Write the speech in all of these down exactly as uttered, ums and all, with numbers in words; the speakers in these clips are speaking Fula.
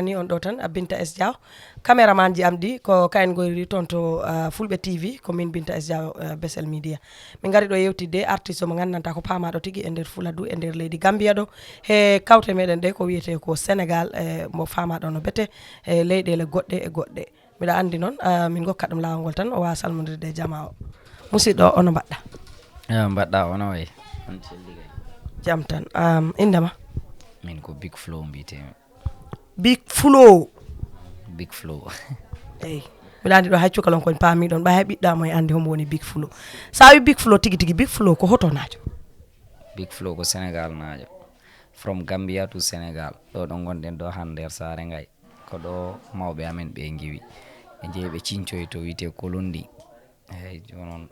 Ni on ɗo tan, a Binta S Diaw. Caméraman ji am ɗi, ko kayen goyriri toon to, ah, Fulɓe T V, ko min Binta S Diaw, ah, Besel Media. Min ngari ɗo yewtidde artiste mo nganndantaa ko paamaaɗo tigi e nder Fuladu, e nder leydi Gambia ɗo. He kawte meɗen ɗe ko wiyetee ko Sénégal, e mo faamaaɗo no bete, e leyɗeele goɗɗe e goɗɗe. Miɗa anndi noon, ah, min ngokkat ɗum laawol ngol tan, o waawa salmondirde e jamaa o. Musidɗo, ono mbaɗɗa? Ah, mbaɗɗa, ono wayi? On celli kay. Jam tan. Am, innde ma? Min ko Big Flow mbiyetee-mi. Big Flow. Big Flow. Eyi. Mbiɗa anndi ɗo hay cukalon kon paami ɗon, ɓay hay ɓiɗɗo am o e anndi hombo woni Big Flow. Sa wi Big Flow tigi tigi, Big Flow ko hotonaajo? Big Flow ko Senegal naajo. From Gambia to Senegal. Ɗo ɗo ngonɗen ɗo han nder saare ngay. Ko ɗo mawɓe amen ɓe ngiwi. Ɓe njehi ɓe cincoyi to wiyetee Kolondi. Eyi, jooni noon,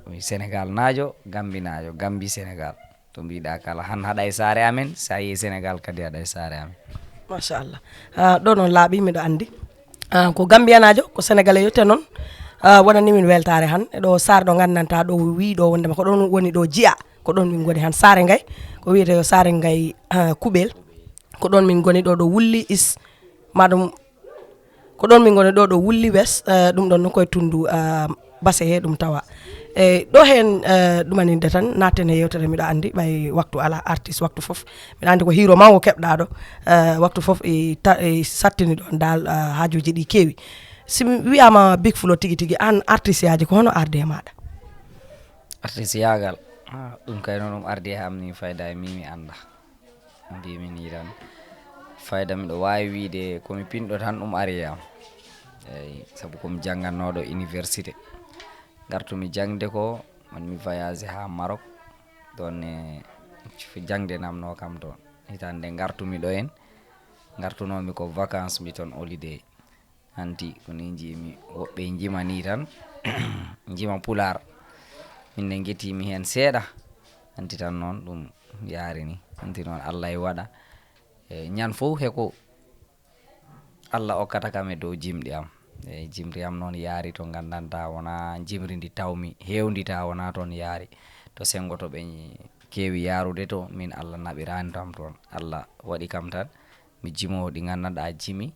mi Senegal naajo, Gambi naajo, Gambi Senegal. To mbiɗa kala, han haɗa e saare amen, sa yehi Senegal kadi haɗa e saare amen. Machallah. Ah, ɗo noon laaɓi, miɗo anndi. Ah, ko Gambiyanaajo, ko Senegalais yotte noon. Ah, wonani min weltaare han. E ɗo saare ɗo nganndantaa ɗo wii ɗo wondema ko ɗon woni ɗo jiya. Ko ɗon min ngoni han saare ngay. Ko wiyetee yo saare ngay, ah, Kuɓel. Ko ɗon min ngoni ɗo, ɗo wulli is, maɗum ko ɗon min ngoni ɗo, ɗo wulli wes, eh, ɗum ɗon noon koye tunndu, ah, Base he ɗum tawa. E ɗo heen, eh, ɗumaninde tan, natten he yewtere, miɗo anndi ɓay waktu alaa, artiste waktu fof. Miɗo anndi ko hiiro mawɗo keɓɗaa ɗo, eh, waktu fof e ta-, e sattini ɗon dal, ah, haajuuji ɗi keewi. Si mi wiyaama Big Flow tigi tigi, aan artiste yaaji ko hono arde e maaɗa? Artiste yaagal, ah, ɗum kay noon ɗum ardi e am ni fayda e mi, mi annda. Mbimi ni tan, fayda miɗo waawi wiide ko mi pinɗo tan ɗum ari e am. Eyi, sabu ko mi janngannooɗo université. Ngartumi jaŋde ko, won mi voyage haa Maroc. Ɗoon ne jaŋde namnoo kam toon. Hitaande nde ngartumi ɗo en, ngartunoomi ko vacances mi toon holiday. Hanti ko ni njiimi woɓɓe njima ni tan, njima pulaar. Min ne ngetimi heen seeɗa. Hanti tan noon ɗum yaari ni. Hanti noon Allah e waɗa. E ñan fof he ko Allah okkata kam e dow jimɗi am. E jimɗi am noon yaari to nganndantaa wonaa jimri ndi tawmi heewndi ta wonaa toon yaari. To senngo to ɓe keewi yaarude to min Allah naɓiraani tam toon. Allah waɗi kam tan mi jimoowo ɗi nganndanɗaa jimi.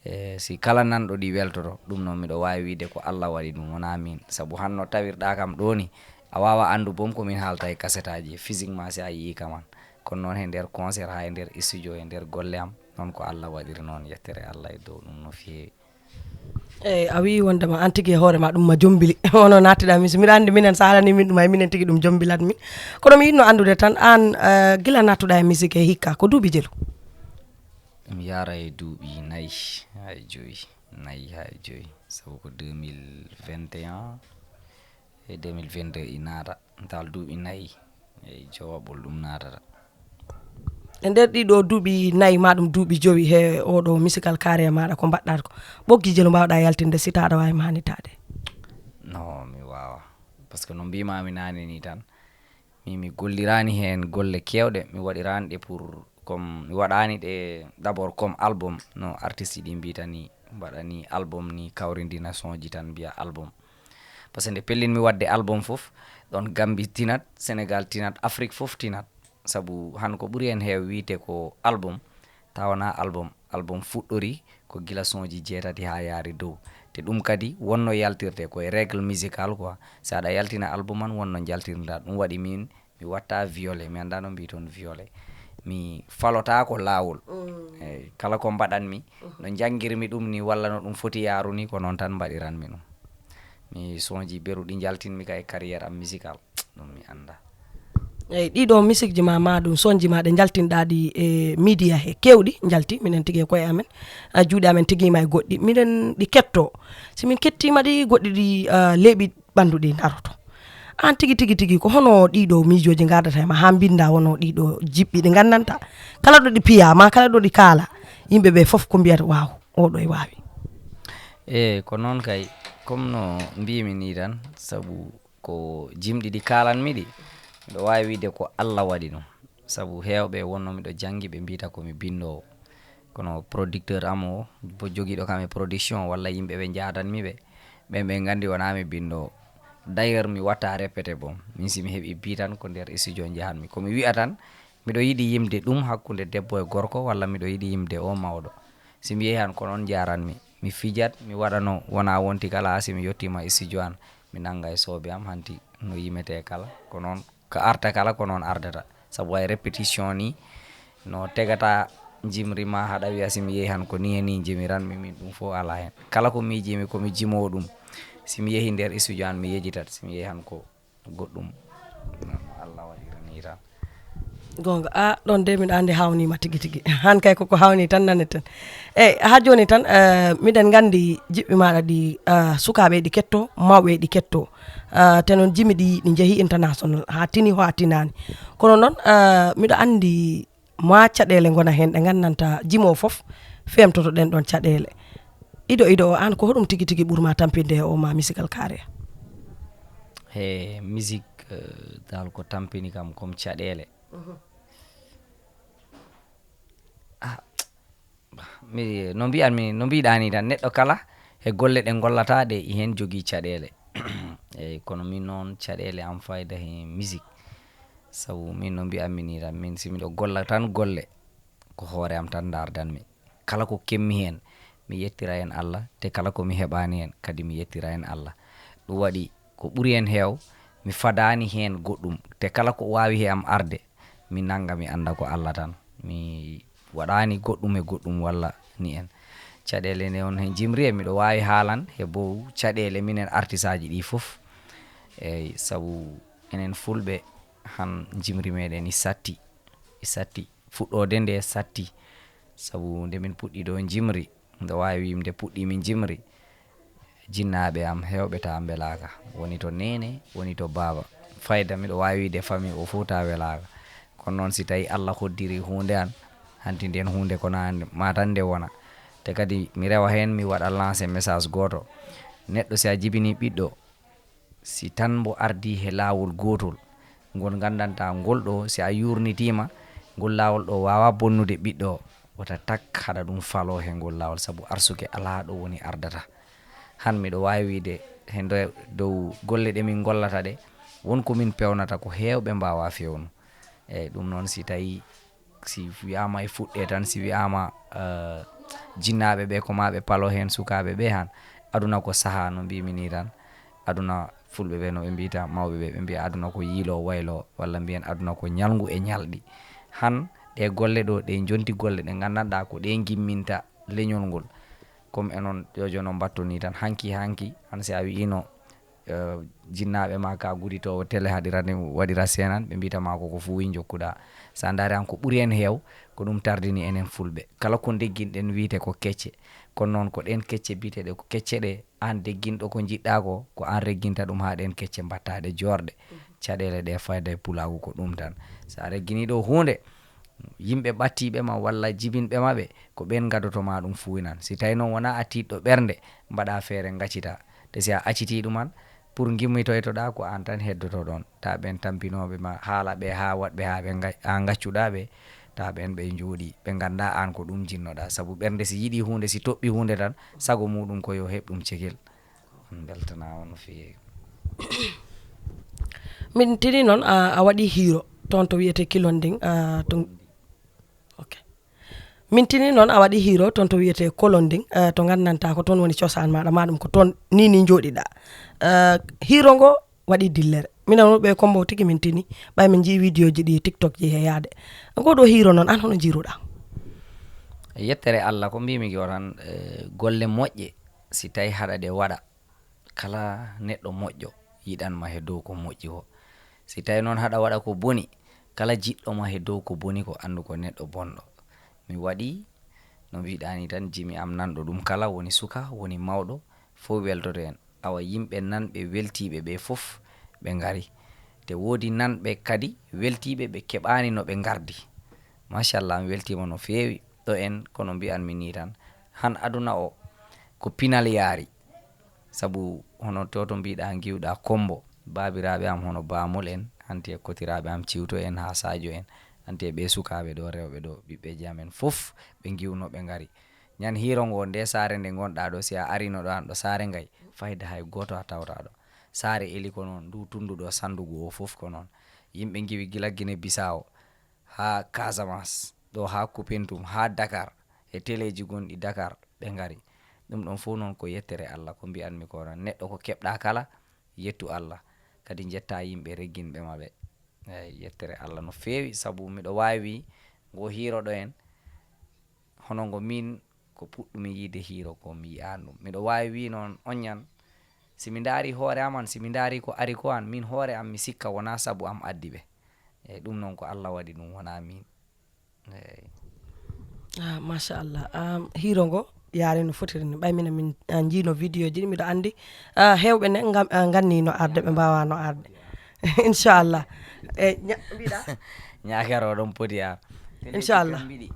E si kala nanɗo ɗi weltoto, ɗum noon miɗo waawi wiide ko Allah waɗi ɗum, wonaa min. Sabu hanno tawirɗaa kam ɗo ni, a waawa anndu boom ko min haalta e kasetaaji, physiquement si a yii kam an. Kono noon he nder concert, haa e nder studio, e nder golle am, noon ko Allah waɗiri noon, yettere Allah e dow ɗum no feewi. Eyi, a wii wondema an tigi e hoore ma ɗum ma jombili. Wono nattiɗa musique. Miɗa anndi minen sa haalani min ɗum hay minen tigi ɗum jombilat min. Kono mi yiɗno anndude tan an, eh, gila nattuɗa e musique e hikka, ko duuɓi jelu? Mi yaara e duuɓi nayi, hay joyi, nayi hay joyi. Sabu ko deux mille vingt et un e deux mille vingt-deux i naata. Ntal duuɓi nayi, e jowaɓol ɗum naatata. E nder ɗiɗo duuɓi nayi, ma ɗum duuɓi jowi he oɗo musical carrière maɗa, ko mbaɗɗa ko? Ɓoggi jelu mbawɗa yaltinde si taɗa wawi manitade? Non, mi wawa. Parce que no mbimami nane ni tan, mi, mi gollirani hen golle kewɗe, mi waɗirani ɗe pour comme, mi waɗani ɗe d'abord comme album, no artiste ɗi mbita ni, mbaɗani album ni, kawridina son ji tan mbiya album. Parce que nde pellinmi waɗde album fof, ɗon Gambie tinat, Sénégal tinat, Afrique fof tinat. Sabu han ko ɓuri en heew wiide ko album, tawa wona album. Album fuɗɗori ko gila son ji jeetati haa yaari dow. Te ɗum kadi wonno yaltirde ko e règle musical quoi. So aɗa yaltina album an, wonno njaltirda. Ɗum waɗi min mi watta violé, mi annda no mbiy toon violé. Mi falota ko laawol. Eyyi, kala ko mbaɗanmi, no njanngirmi ɗum ni walla no ɗum foti yaaru ni, ko noon tan mbaɗiranmi ɗum. Mi sonji beru ɗi njaltinmi ka e carrière am musical, ɗum mi annda. Eyyi, ɗiɗo musique ji ma, ma ɗum sonji ma ɗe njaltinɗa ɗi e media he, kewɗi njalti, minen tigi e koye amen, a, juuɗe amen tigi ma e goɗɗi. Miɗen ɗi ketto. Si min kettima ɗi, goɗɗi ɗi, a, leeɓi ɓanndu ɗi daroto. Aan tigi, tigi, tigi, ko hono ɗiɗo miijooji ngardata e ma haa mbinnda wonno ɗiɗo jiɓɓi ɗi nganndanta? Kala ɗo ɗi piya, ma kala ɗo ɗi kaala, yimɓe ɓe fof ko mbiyata, "Waaw, oɗo e waawi." Eey, ko noon kay, comme no mbiymi ni tan, sabu ko jimɗi ɗi kaalanmi ɗi, miɗo waawi wiide ko Allah waɗi ɗum. Sabu heewɓe wonno miɗo janngi, ɓe mbiyta ko mi binndoowo. Kono producteur am o, bo jogiiɗo kam e production, walla yimɓe ɓe njaadanmi ɓe, ɓen ɓe nganndi wonaa mi binndoowo. D'ailleurs, mi watta répété boom. Min si mi heɓi bi tan ko nder studio njahanmi. Ko mi wi'a tan, miɗo yiɗi yimde ɗum hakkunde debbo e gorko, walla miɗo yiɗi yimde o mawɗo. Si mi yehi han, ko noon njaaran mi. Mi fijat, mi waɗa no wona wonti kala, haa si mi yottiima e studio an, mi nannga e soobe am, hanti no yimetee kala. Ko noon, ko arta kala, ko noon ardata. Sabu hay répétition ni, no tegata njimri ma haɗa wiya si mi yehi han ko ni e ni njimiran mi, min ɗum fof alaa heen. Kala ko miijiimi ko mi jimoowo ɗum. Si mi yehi nder studio an mi yejitat, si mi yehi han ko goɗɗum. Noon Allah waɗiri ni tan. Goonga, a ɗoon de miɗo anndi hawniima tigi tigi. Han kay koko hawni tan naneten. Eyi, haa jooni tan, eh, miɗen nganndi jiɓɓi maaɗa ɗi, eh, sukaaɓe ɗi ketto, mawɓe ɗi ketto. Eh, te noon jimi ɗi, ɗi njehi international, haa tini ho haa tinaani. Kono noon, eh, miɗo anndi ma caɗeele ngona heen ɗe nganndantaa jimo fof feemtoto ɗen ɗoon caɗeele. Ido ido o, aan ko hoɗum tigi tigi ɓurma tampinde e o ma musical career? He musique, eh, dal ko tampini kam comme caɗeele. Ah, mi, no mbiyan mi, no mbiɗa ni tan, neɗɗo kala he golle ɗe gollata ɗe, i heen jogii caɗeele. Eyi, kono min noon, caɗeele am fayda he musique. Sabu min no mbiyan mi ni tan, min si miɗo golla tan golle, ko hoore am tan ndardan mi. Kala ko kemmi heen, mi yettira heen Allah, te kala ko mi heɓaani heen, kadi mi yettira heen Allah. Ɗum waɗi ko ɓuri heen heew, mi fadaani heen goɗɗum, te kala ko waawi he am arde, mi nannga, mi annda ko Allah tan. Mi waɗaani goɗɗum e goɗɗum walla ni en. Caɗeele ne on he jimri e miɗo waawi haalan he bow caɗeele minen artisaaji ɗi fof. Eyi, sabu enen fulɓe han jimri meɗen i satti, i satti. Fuɗɗoode nde satti, sabu nde min puɗɗi ɗo jimri, nde waawi wiim nde puɗɗi min jimri, jinnaaɓe am heewɓe ta mbelaaka. Woni to neene, woni to baaba. Fayda miɗo waawi wiide famille o fof ta welaaka. Kono noon si tawi Allah hoddiri huunde an, hanti nden huunde ko na ma tan nde wona. Te kadi mi rewa heen, mi waɗa lancé message gooto. Neɗɗo si a jibini ɓiɗɗo, si tan mbo ardii he laawol gootol, ngol nganndantaa ngol ɗo, si a yuurnitiima, ngol laawol ɗo waawaa bonnude ɓiɗɗo o, wota tak haɗa ɗum faloo he ngol laawol, sabu arsuke alaa ɗo woni ardata. Han miɗo waawi wiide he ndo, dow golle ɗe min ngollata ɗe, won ko min peewnata ko heewɓe mbaawaa feewnu. Eyi, ɗum noon si tawii si wiyaama e fuɗɗe tan, si wiyaama, eh, jinnaaɓe ɓe ko maa ɓe palo heen sukaaɓe ɓe han, aduna ko sahaa no mbiimi ni tan, aduna fulɓe ɓe no ɓe mbiyta mawɓe ɓe, ɓe mbiya aduna ko yiilo waylo, walla mbiyen aduna ko ñalngu e ñalɗi. Han ɗe golle ɗo, ɗe jonti golle ɗe nganndanɗaa ko ɗe ngimminta leñol ngol. Comme e noon jojo no mbatto ni tan, hanki, hanki, han si a wiyiino, eh, jinnaaɓe ma ka guditoowo télé haɗira ni waɗira seenan, ɓe mbiyta ma ko ko fuwi njokkuɗa. Sa ndaari han ko ɓuri en heew, ko ɗum tardini enen fulɓe. Kala ko ndegginɗen wiyte ko kecce. Kono noon ko ɗen kecce biyeteeɗe ko kecce ɗe, aan degginɗo ko njiɗɗa ko, ko aan regginta ɗum haa ɗen kecce mbatta ɗe joorɗe. Caɗeele ɗe fayda e pulaagu ko ɗum tan. Sa reggini ɗo huunde, yimɓe ɓattiiɓe ma walla jibinɓe ma ɓe, ko ɓen ngadoto ma ɗum fuwinan. Si tawi noon wona a tiiɗɗo ɓernde, mbaɗa feere ngaccita. Te si a accitii ɗum an, pour ngimmitoytoɗa ko aan tan heddoto ɗon. Ta ɓen tampinooɓe ma haala ɓe haa waɗɓe haa ɓe nga-, haa ngaccuɗa ɓe, ta ɓen ɓe njooɗi, ɓe ngannda aan ko ɗum jinnoɗa. Sabu ɓernde si yiɗi huunde, si toɓɓi huunde tan, sago muɗum ko yo heɓ ɗum cegel. On mbeltanaama no feewi. Min tini noon a, a waɗi hiiro toon to wiyetee Kilonding, a, to, ok. Min tini noon a waɗi hiiro toon to wiyetee Kolonding, a, to nganndantaa ko toon woni cosaan maaɗa, ma ɗum ko toon ni ni njooɗiɗa. A, hiiro ngo waɗi dillere. Minen wonɓe Kombo tigi min tini, ɓay min njii vidéo ji ɗi TikTok ji he yaade. Ngo ɗo hiiro noon, aan hono njiiruɗa? Yettere Allah, ko mbimi ko tan, eh, golle moƴƴe, si tawi haɗa ɗe waɗa, kala neɗɗo moƴƴo yiɗan ma he dow ko moƴƴi ko. Si tawi noon haɗa waɗa ko boni, kala jiɗɗo ma he dow ko boni ko, anndu ko neɗɗo bonɗo. Mi waɗi, no mbiɗa ni tan, jimi am nanɗo ɗum kala, woni suka, woni mawɗo, fof weltoto en. Awa yimɓe nanɓe weltiiɓe ɓe fof ɓe ngari. Te woodi nanɓe kadi weltiiɓe ɓe keɓaani no ɓe ngardi. Machallah, mi weltiima no feewi. Ɗo en, kono mbiyan mi ni tan, han aduna o ko pinal yaari. Sabu hono to, to mbiɗa ngiwɗa Kombo, baabiraaɓe am hono Baamol en, hanti e kotiraaɓe am Ciwto en haa Sadio en, hanti e ɓe sukaaɓe ɗo, rewɓe ɗo, ɓiɓɓeeji amen fof ɓe ngiwno ɓe ngari. Ñan hiiro ngo, nde saare nde ngonɗa ɗo, si a arino ɗo an ɗo saare ngay, fayda hay gooto a tawta ɗo. Saare Eli ko noon, ndu tunndu ɗo Sanndugu o fof ko noon. Yimɓe ngiwi gila Gine Bisaawo haa Casamance, ɗo haa Koupentoum, haa Dakar, e teleeji gonɗi Dakar, ɓe ngari. Ɗum ɗon fof noon ko yettere Allah, ko mbiyanmi ko noon. Neɗɗo ko keɓɗa kala, yettu Allah. Kadi njetta yimɓe regginɓe ma ɓe. Eey, yettere Allah no feewi, sabu miɗo waawi wii ngo hiiroɗo en, hono ngo miin ko puɗɗumi yiide hiiro ko mi yiyaani ɗum. Miɗo waawi wii noon, oñan, si mi ndaari hoore am an, si mi ndaari ko ari ko an, miin hoore am mi sikka wonaa sabu am addi ɓe. Eey, ɗum noon ko Allah waɗi ɗum, wonaa miin. Eey. Ah, machallah. Um, hiiro ngo yaari no fotiri ni. Ɓay minen min ah, njiino vidéo ji ɗi, miɗo anndi ah, heewɓe ne ngam- ah, nganni no arde, ɓe mbaawano arde. Inchallah. E ña- mbiɗa Ñaakere o ɗon poti a. Inchallah. Mbiɗi.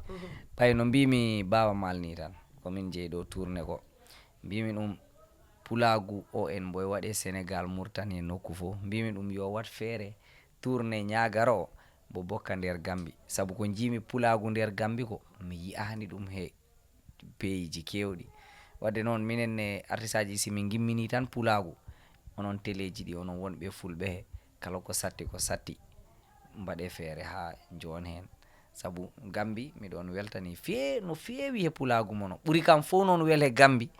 Ɓay no mbimi Baaba Maal ni tan, ko min jeyi ɗo tourné ko. Mbimi ɗum pulaagu o en mboy waɗe Sénégal, Mauritanie, nokku fof. Mbimi ɗum yo wat feere tourné ñaagaro o mbo bokka nder Gambi. Sabu ko njiimi pulaagu nder Gambi ko mi yi'aani ɗum he peeji keewɗi. Wadde noon minen ne artisaaji si min ngimmini tan pulaagu, onon teleeji ɗi, onon wonɓe fulɓe he, kala ko satti ko satti, mbaɗe feere haa njoon heen. Sabu Gambi miɗon weltani fee- no feewi he pulaagu mono. Ɓuri kam fof noon wel he Gambi.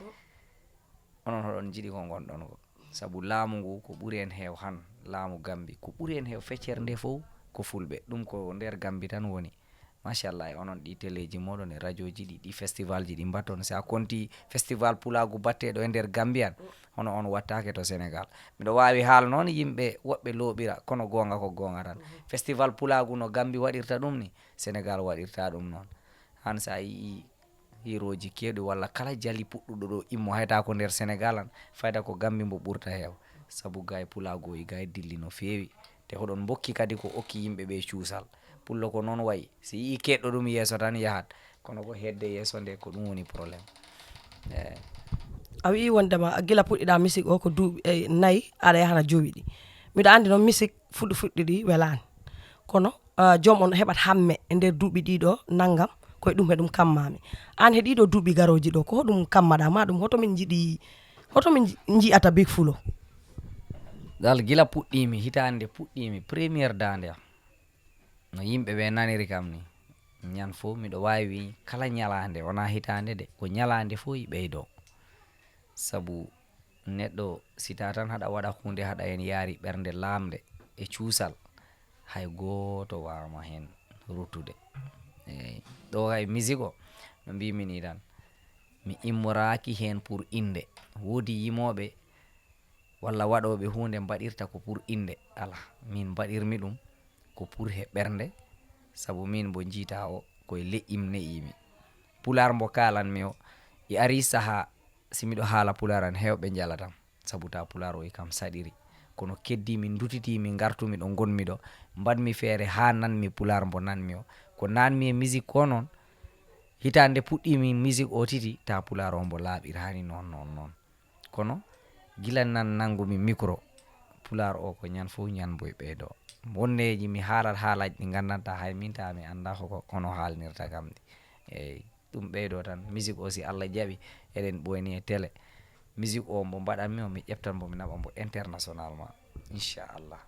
Onon hoɗon njiɗi ko ngonɗon ko. Sabu laamu ngu ko ɓuri en heew han, laamu Gambi ko ɓuri en heew feccere nde fof ko fulɓe. Ɗum ko nder Gambi tan woni. Machallah, e onon ɗi teleeji moɗon e rajooji ɗi, ɗi festivalji ɗi mbatton. Si a konti festival pulaagu batteɗo e nder Gambi an, hono on wattaake to Sénégal. Miɗo waawi haal noon yimɓe woɓɓe looɓira, kono goonga ko goonga tan. Festival pulaagu no Gambi waɗirta ɗum ni, Sénégal waɗirta ɗum noon. Han sa yii hiirooji keewɗi walla kala jali puɗɗuɗo ɗo immo, hayta ko nder Sénégal an, fayda ko Gambi mbo ɓurta heew. Sabu gay pulaagu o e gay dilli no feewi. Te hoɗon mbokki kadi ko okki yimɓe ɓe cuusal. Pullo ko noon wayi. Si yii keɗɗo ɗum yeeso tan yahat. Kono ko hedde yeeso nde ko ɗum woni problème. Eey. A wi'i wondema gila puɗɗiɗa misik o ko duuɓi eh, nayi, aɗa yahana jowi ɗi. Miɗo anndi noon misik fuɗɗi fuɗɗi ɗi welaani. Kono ah, joom on heɓat hamme e nder duuɓi ɗiɗo nanngam, ko e ɗum he ɗum kammami. Aan he ɗiɗo duuɓi garooji ɗo, ko hoɗum kammaɗa ma ɗum, hoto min njiɗi, hoto min nji- nji'ata Big Flo? Dal gila puɗɗimi, hitaande nde puɗɗimi, première daande am. No yimɓe ɓe naniri kam ni. Ñan fof miɗo waawi wii kala ñalaande, wonaa hitaande de, ko ñalaande fof e ɓeydo. Sabu neɗɗo si ta tan haɗa waɗa huunde haɗa heen yaari ɓernde laamnde e cuusal, hay gooto waawama heen ruttude. Eey. Ɗo kay misik o, no mbimi ni tan, mi immoraaki heen pour innde. Woodi yimooɓe walla waɗooɓe huunde mbaɗirta ko pour innde. Alaa, min mbaɗirmi ɗum ko pour he ɓernde, sabu min mbo njiita o koye leƴƴim ne'imi. Pulaar mbo kaalanmi o, e ari sahaa si miɗo haala pulaar an, heewɓe njalatam, sabu ta pulaar o e kam saɗiri. Kono keddimi, ndutitimi, ngartumi ɗo ngonmi ɗo, mbaɗmi feere haa nanmi pulaar mbo nanmi o. Ko nanmi e misik ko noon, hitaande puɗɗimi misik o titi, ta pulaar o mbo laaɓir hani noon, noon, noon. Kono gila nan nanngumi micro, pulaar o ko ñan fof ñan mbo e ɓeydo. Wonneeji mi haalat haalaaji ɗi nganndantaa hay min ta mi anndaa ko ko- kono haalnirta kam ɗi. Eey, ɗum ɓeydo tan. Misik o si Allah jaɓi, eɗen ɓooyni e télé. Misik o mbo mbaɗanmi o, mi ƴeftan mbo, mi naɓa mbo internationalement. Inchallah.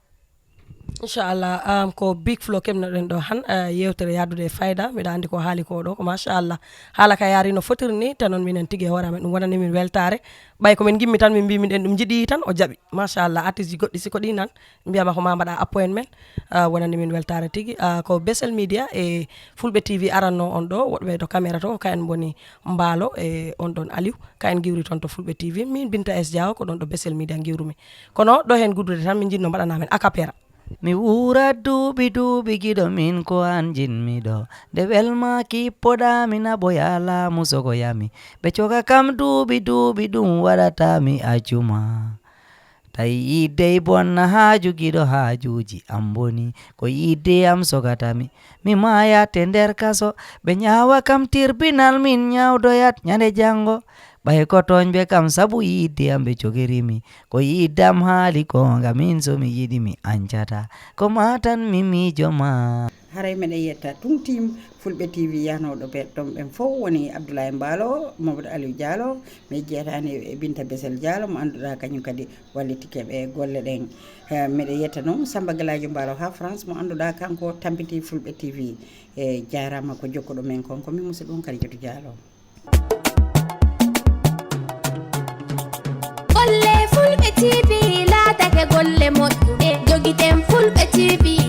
Inchallah, um, ko Big Flo keɓnoɗen ɗo han uh, yewtere yaadude e fayda. Miɗa anndi ko haali ko ɗo ko machallah. Haala ka yaari no fotiri ni, tan noon minen tigi e hoore amen ɗum wonani min weltaare. Ɓay ko min ngimmi tan min mbi min ɗen ɗum njiɗi tan o jaɓi. Machallah, artiste ji goɗɗi si ko ɗi nan mbiyama ko ma mbaɗa appoint men. Uh, wonani min weltaare tigi. Uh, ko Besel Media e Fulɓe T V aranno on ɗo, woɗɓe to caméra to ko kayen mboni mbaalo e on ɗon Aliou. Kayen ngiwri toon to Fulɓe T V. Min Binta S Diaw ko ɗon ɗo Besel Media ngiwrumi. Kono ɗo heen guddude tan min njiɗno mbaɗana men akapera. Mi wuurat duuɓi duuɓi giɗo min ko an jinmiɗo. Nde welma kippoɗa mi naɓoya laamu sogoyami. Ɓe coga kam duuɓi duuɓi ɗum waɗata mi accuma. Tawi yiddey bonna haaju giɗo haajuuji am boni. Ko yidde am sogatami. Mi maayate nder kaso. Ɓe ñaawa kam tirbinal min ñawdoyat ñande janngo. Ɓay ko tooñɓe kam sabu yiɗde am ɓe cogirimi. Ko yiɗde am haali goonga min so mi yiɗi mi ancata. Ko ma tan mi miijo ma. Haray meɗen yetta tun tim Fulɓe T V yahnooɗo ɓe ɗon ɓen fof woni Abdoulaye Mbaalo, Mamadou Aliou Diallo, mi jeyataani e Binta Besel Diallo mo annduɗaa kañum kadi wallitike ɓe golle ɗen. Eh, miɗo yetta noon Samba Galadio Mbaalo haa France mo annduɗaa kanko tampiti Fulɓe T V. E jaaraama ko jokkuɗo men kon ko min musidɗo on Kadijatou Diallo. Golle Fulɓe T V laatake golle moƴƴuɗe. Jogiten Fulɓe T V